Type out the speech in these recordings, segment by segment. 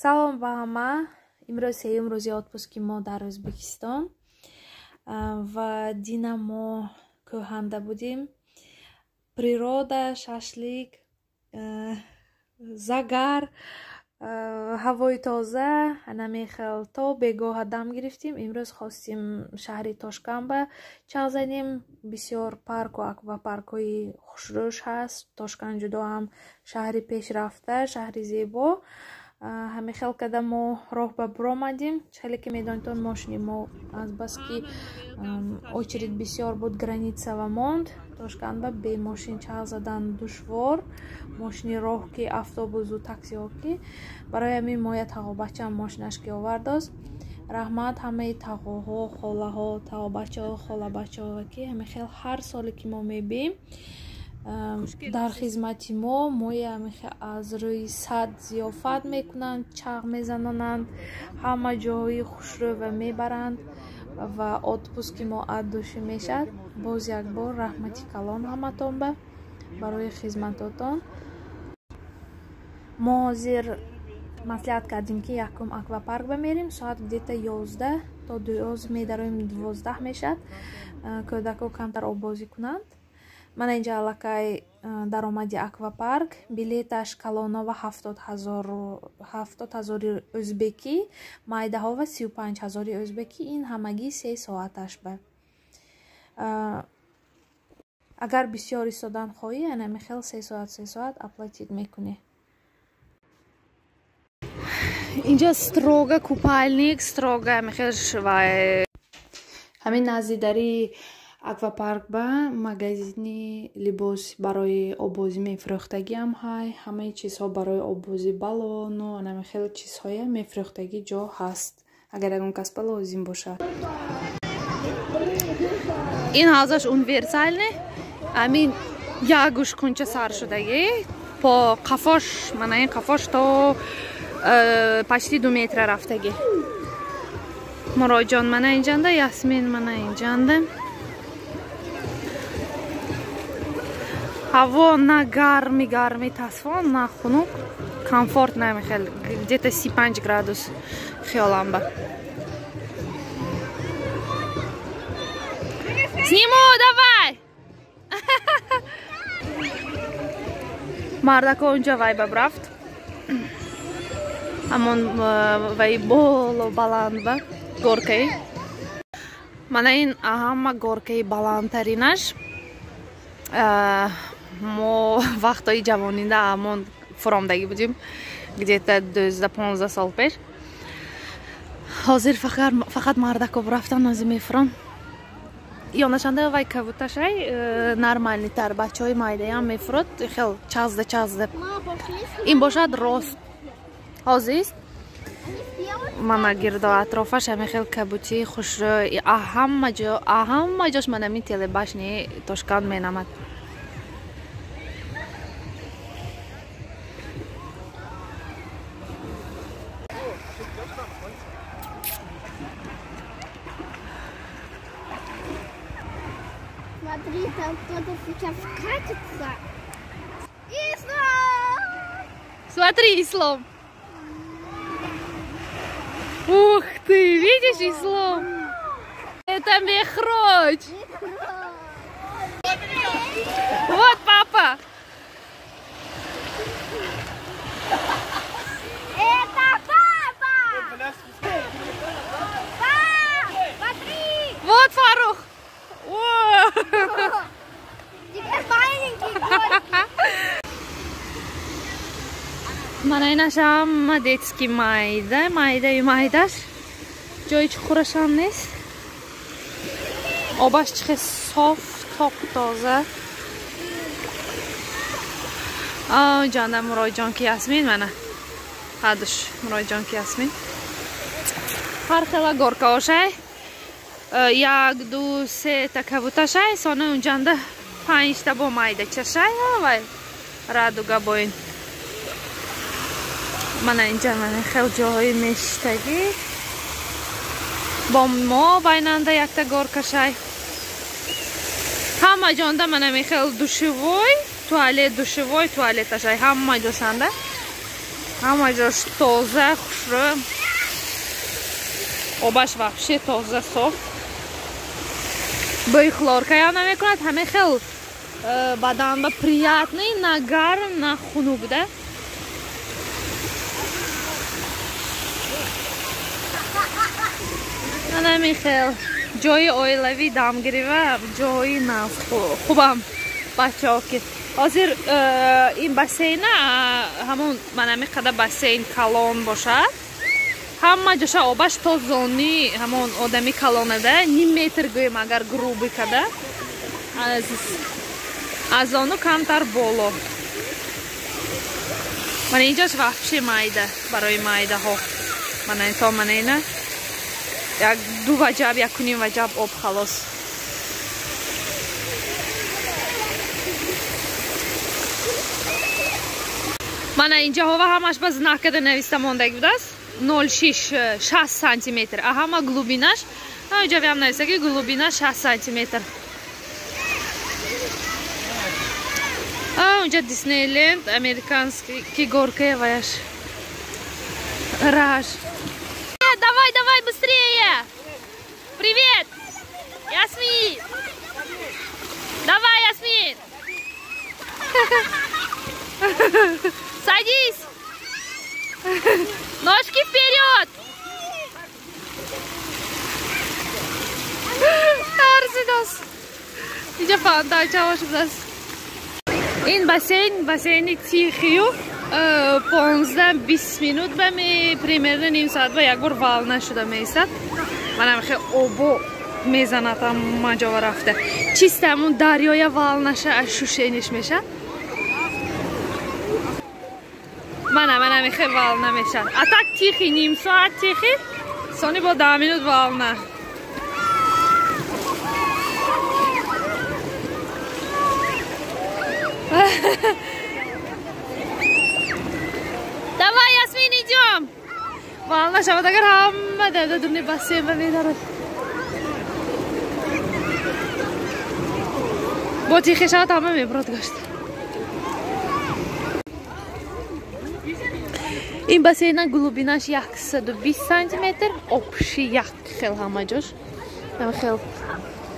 Салом ба ҳама. Имрӯз сеюм рӯзи отпуски мо дар Ӯзбекистон ва дина мо кӯҳанда будем. Природа, шашлик, загар, ҳавои тоза, ана мехел то бегоҳа дам гирифтем. Имрӯз хостем шаҳри Тошканба чағ занем. Бисёр парку аквапаркҳои хушрӯш ҳаст. Тошканд ҷудо ҳам шаҳри пешрафта, шаҳри зебо. Ҳамин хел када мо роҳ ба буромадем. Хеле ки медонитон, мошини мо азбаски очередь бисёр буд, границава монд. Тошкандба бе мошин чағ задан душвор, мошини роҳ ки, автобусу таксиҳо ки. Барои ҳамин мо я тағобачаам мошинаш ки овардост. Раҳмат ҳамаи тағоҳо, холаҳо, тағобачаҳо, холабачаҳо, ки ҳамин хел ҳар соле ки мо мебием, дар хизмати мо моя аз рӯи сад зиёфат мекунанд, чағ мезанонанд, ҳама ҷоҳои хушрӯва мебаранд ва отпуски мо аддушӣ мешавад. Боз як бор раҳмати калон ҳаматон ба барои хизматотон. Мо ҳозир маслиҳат кардем, ки якум аквапарк ба мерем. Соат где-то 11 то 12 медароем, 12 мешавад, кӯдакҳо камтар оббозӣ кунанд. Мана инҷа аллакай даромади аквапарк. Билеташ калонова 70 ҳазори ӯзбекӣ, майдаҳова 35 ҳазори ӯзбекӣ. Ин ҳамагӣ 3 соаташ ба. Агар бисёр истодан хоҳӣ, анами хел 3 соат, 3 соат оплатить мекунӣ. Инҷа строго купальник, строго мехел вай. Ҳамин назди дари аквапарк ба магазини либос барои оббозӣ мефурӯхтагиам ҳай. Ҳамаи чизҳо барои оббозӣ, баллону анами хел чизҳоя мефурӯхтагӣ ҷо ҳаст, агар ягон кас ба лозим бошад. Ин ҳавзаш универсальный, амин як гӯшкунча сар шудагӣ по қафош. Мана ин қафош то почти 2 метра рафтагӣ. Муроҷон мана инҷанда, Ясмин мана инҷанда. Ҳаво на гарми гарми тасфон, на хунук, комфорт намехел, где-то 35 градус хиёлам ба. Сниму, давай. Мардако унҷа вай ба рафт, ҳамон вай боло баланд ба горкаи. Мана ин ҳама горкаи баландтаринаш. Мо вақтҳои ҷавонида ҳамон фуромдагӣ будем, где-то 12-15 сол пеш. Ҳозир фақат мардако рафтан, ҳозир мефурам. Ёнашанда вай кабуташай нормальныйтар, бачаҳои майдаям мефурод, хел чазда чазда. Ин бошад рост ҳозист. Мана гирдо атрофаш ҳами хел кабутии хушрӯ, ҳама ҷо, ҳама ҷош манами телебашни Тошканд менамад. Смотри, там кто-то сейчас скатится. Ислам! Смотри, Ислом! Ух ты, видишь, Ислом? Это Мехроч! Вот папа! Это папа! Пап, смотри! Вот Фарух! О! Теперь маленький горки. Мана инаш ҳама детский, майда майдаи майдаш, ҷои чуқурашам нест. Обаш чихе соф, тоқ тоза. Ҷанда Муроҷон ки Ясмин, мана ҳадуш Муроҷон ки Ясмин. Ҳар хела горкаошай, як, ду, сета кабуташай, сони унҷанда панҷта бо майда чашай вай радуга боин. Мана инҷа мана хел ҷоҳои мешиштагӣ, бо мо байнанда якта горкашай. Ҳама ҷонда мана мехел душевой туалет, душевой туалеташай ҳама ҷошанда. Ҳама ҷош тоза, хушрӯ. Обаш вообще тоза, соф. Бӯи хлоркаям намекунад, ҳаме хел бадан ба приятный, на гарм, на хунук да. Анами хел ҷои оилавӣ дамгирива, ҷои нав хубам бачаҳо ки ҳозир ин бассейна ҳамон манами қадар бассейн калон бошад, ҳама ҷоша обаш то зони ҳамон одами калонада ним метр гӯем агар грубӣ када, аз зону камтар боло. Мана инҷош вообще майда барои майдаҳо. Мана то мана ина як ду ваҷаб, якуним ваҷаб об халос. Мана инҷаҳова ҳамаш ба знакада нависта мондаги будааст 0,6 60 сантиметр. А ҳама глубинаш, инҷавиам нависта ки глубина 60 сантиметр. Унҷа Диснейленд, американский горка ваяш. Раш. Давай, давай, быстрее! Привет! Ясмин! Давай, Ясмин! Садись! Ножки вперед! Арзидос! Инҷа фонтанча шудааст. Ин бассейн, бассейни тихию 15-20 минут ба примерно ним соат ба як бор волна шуда меистад. Манам хе обо мезанад ҳама ҷова рафта. Чиста ҳамун дарёя волнаша аз шушениш меша. Мана мехе волна меша. А так тихи ним соат тихи, сони бо 10 минут волна. Давай, Ясмин, идем! Волна шавад агар ҳама дар дуни бассейн ба медарад. Бо тихи шавад ҳама мебурад гашт. Ин бассейна глубинаш 120 сантиметр, обши як хел ҳама ҷош. Ҳама хел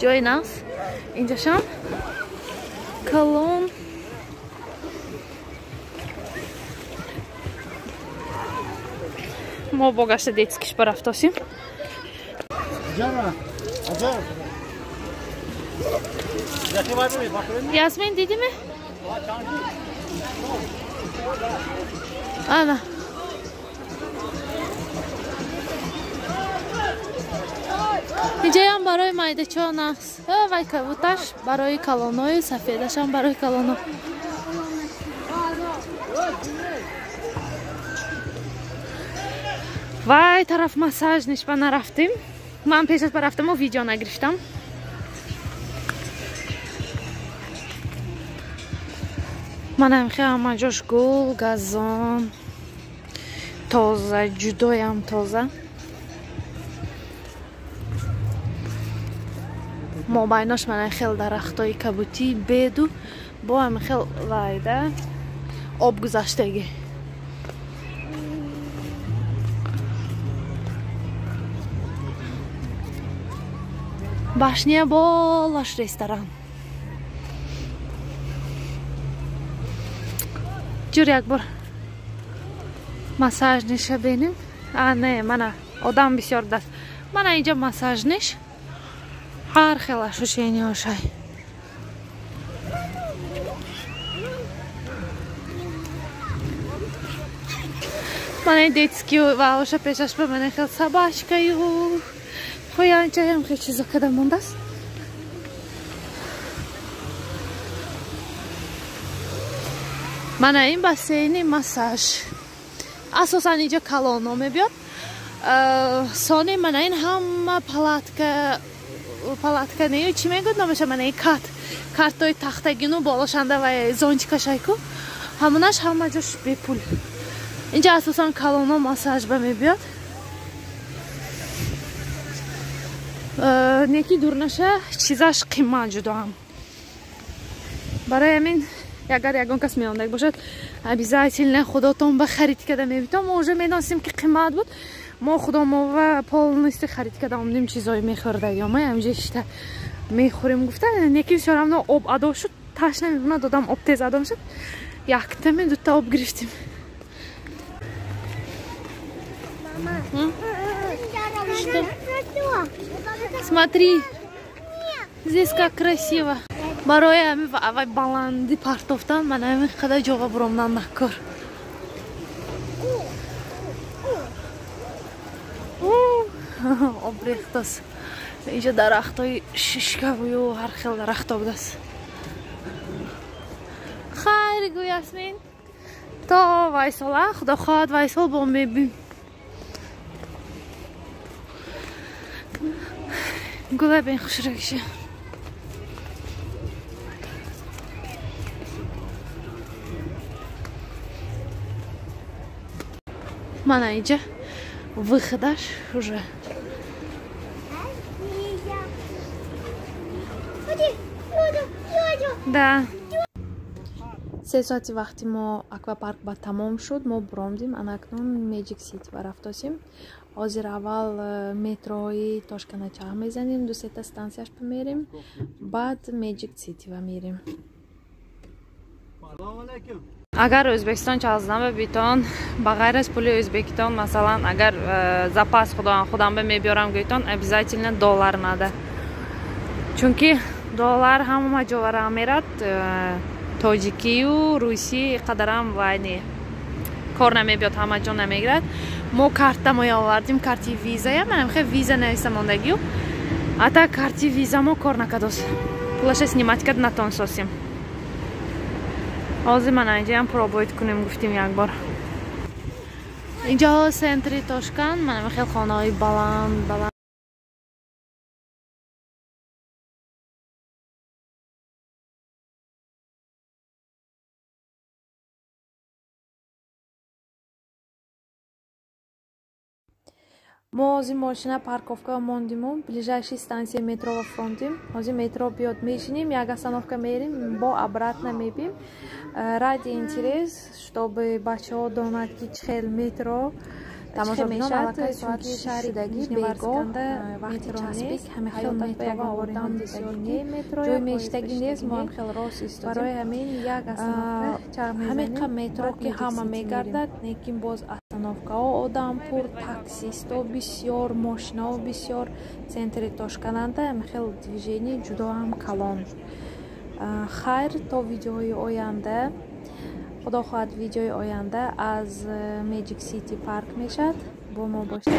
ҷои нағз. Инҷашам калон. Мо бо гашта детскиш барафтосим. Ясмин, дидиме? Ана. Инҷаям барои майдачо нағз. Вай кабуташ барои калонои, сафедашам барои калоно. Вай тараф массаж нишба нарафтем. Ман пеш аз барафтаму видео нагирифтам. Манам хе ҳама ҷош гул, газон, тоза, ҷудоям тоза. Мобайнош мана хел дарахтои кабутӣ беду бо ҳами хел вайда об гузаштагӣ. Башня болаш ресторан. Ҷур як бор массаж ниша бинем. А не, мана одам бисёр даст. Мана инҷа массаж ниш. Ҳар хел ощущениҳошай. Мана детский ваоша пешаш ба мана хел собачкаю. Хоянчаям хел чизо када мондааст. Мана ин бассейни массаж. Асосан инҷа калоно мебиёд. Сони мана ин ҳама палатка палатка не, чӣ мегӯд номаша, мана ин кат картои тахтагину болошанда ва зонтикашайку ҳамонаш ҳама ҷош бепул. Инҷа асосан калоно массаж ба мебиёд. Неки дур наша чизаш қимат ҷудоам. Барои ҳамин Агар ягон кас меондаг бошад, обязательно худотон ба харид када мебитон. Мо уже медонистем, ки қимат буд. Мо худомова полностью харид када омдем, чизои мехӯрдагиёма ҳамҷа шита мехӯрем гуфта. Неки всё равно об адо шуд, ташна мемонад одам, об тез адо мешад. Яктами дута об гирифтем. Что? Смотри, здесь как красиво. Барои ҳами аввай баланди партофтан ман ҳамин қадар ҷоға буромдан накор. Об рехтас. Инҷа дарахтҳои шишкавую ҳар хел дарахто будааст. Хайр гӯ, Ясмин. То вайсола, худо хоҳад, вайсол бо мебим. Гулай бен хушракша. Мана инҷа выходаш уже. Да. 3 соати вақти мо аквапарк ба тамом шуд, мо буромдим, анакнун Magic City ба рафтосем. Ҳозир аввал метрои Тошкана чағ мезанем, ду сета стансияш ба мерем, баъд Magic City ба мерем. Агар Ӯзбекистон чағздан ба битон, ба ғайр аз пули Ӯзбекистон, масалан, агар запас худам ба мебиёрам гӯйтон, обязательно доллар надо. Чунки доллар ҳама ҷовара мерад, тоҷикию русӣ қадарам вай не кор намебиёд, ҳама ҷо намегирад. Мо карта моя овардим, карти визая, манам хе виза нависта мондагию, ата карти виза мо кор накардос, пулаша снимать кард натонсосим. Ҳозир ман инҷаям пробовать кунем гуфтим як бор. Инҷо центри Тошканд, манам хел хонаҳои баланд баланд. Мо ҳозир мошина парковка мондиму ближайший станция метро ва фронтим. Ҳозир метро биёд, мешинем, як остановка мерим, бо обратно мебим. Ради интерес, чтобы бачаҳо донад, ки чӣ хел метро Тамошобинон, мешавад, чунки шаҳри бегоҳ вақти часпик ҳама хел метро одам бисёр, ҷой меиштагӣ нест, мо ҳам хел рост истодем. Барои ҳамин як остановка чағ ҳамиқа метро ки ҳама мегардад, лекин боз остановкаҳо одам пур, таксисто бисёр, мошинаҳо бисёр. Центри Тошкананда ҳама хел движение ҷудо ҳам калон. Хайр, то видеои оянда. Худо хоҳад, видеои оянда аз Magic City парк мешавад. Бо мо бошед.